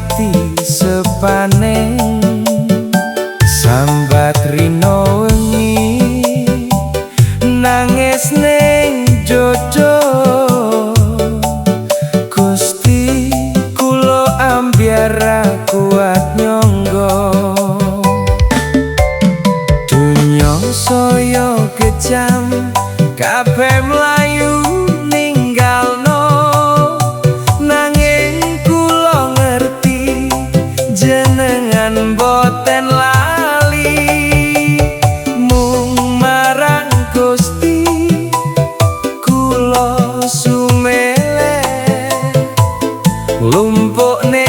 dadi sepaneng. Sambat rino wengi nangis ning dodo. Gusti kula ambyar ra kuat nyangga. Dunya saya kejam, kabeh mlayu ninggalno. Nanging kula ngerti jenengan boten lali. Mung marang Gusti kula sumele, lumpukne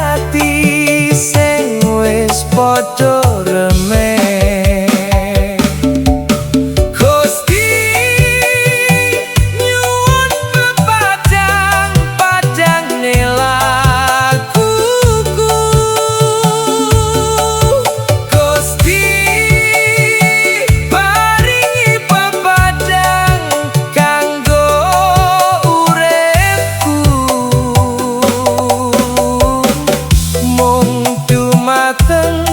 ati sing wis padha remeh. Gusti nyuwun pepadang padangne lakuku. Gusti paringi pepadang kanggo uripku. Mung dumateng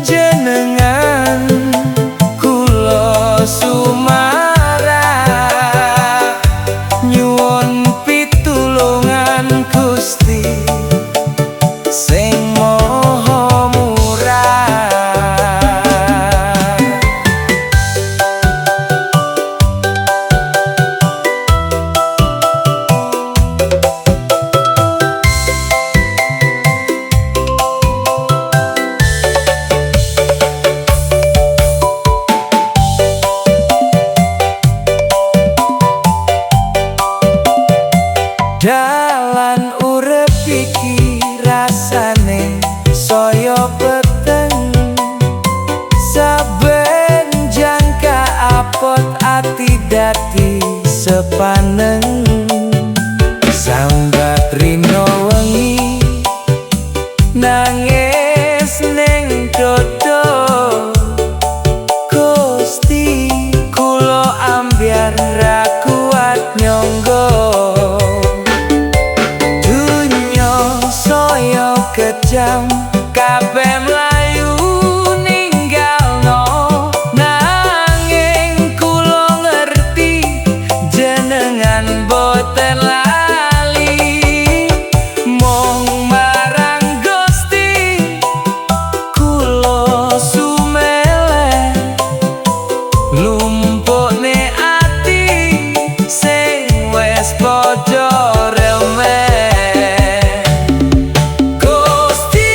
jenengan kula sumarah, nyuwun pitulungan Gusti sing maha murah. Dalan urip iki rasane saya peteng. Saben jangka apot ati dadi sepaneng. Sambat rino wengi nangis ning dodo. Gusti kula ambyar ra kuat nyangga. Dunya saya kejam, kabeh mlayu ninggalno. Nanging kula ngerti jenengan boten lali. Mung marang Gusti kula sumele, lumpukne ati sing wis padha remeh. Gusti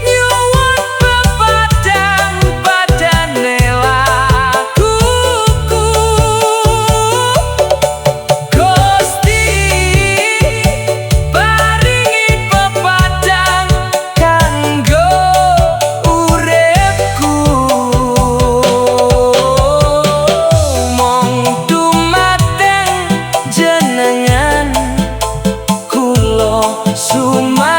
nyuwun pepadang padane lakuku. Gusti paringi pepadang kanggo uripku. Mung dumateng jenengan kula sumarah.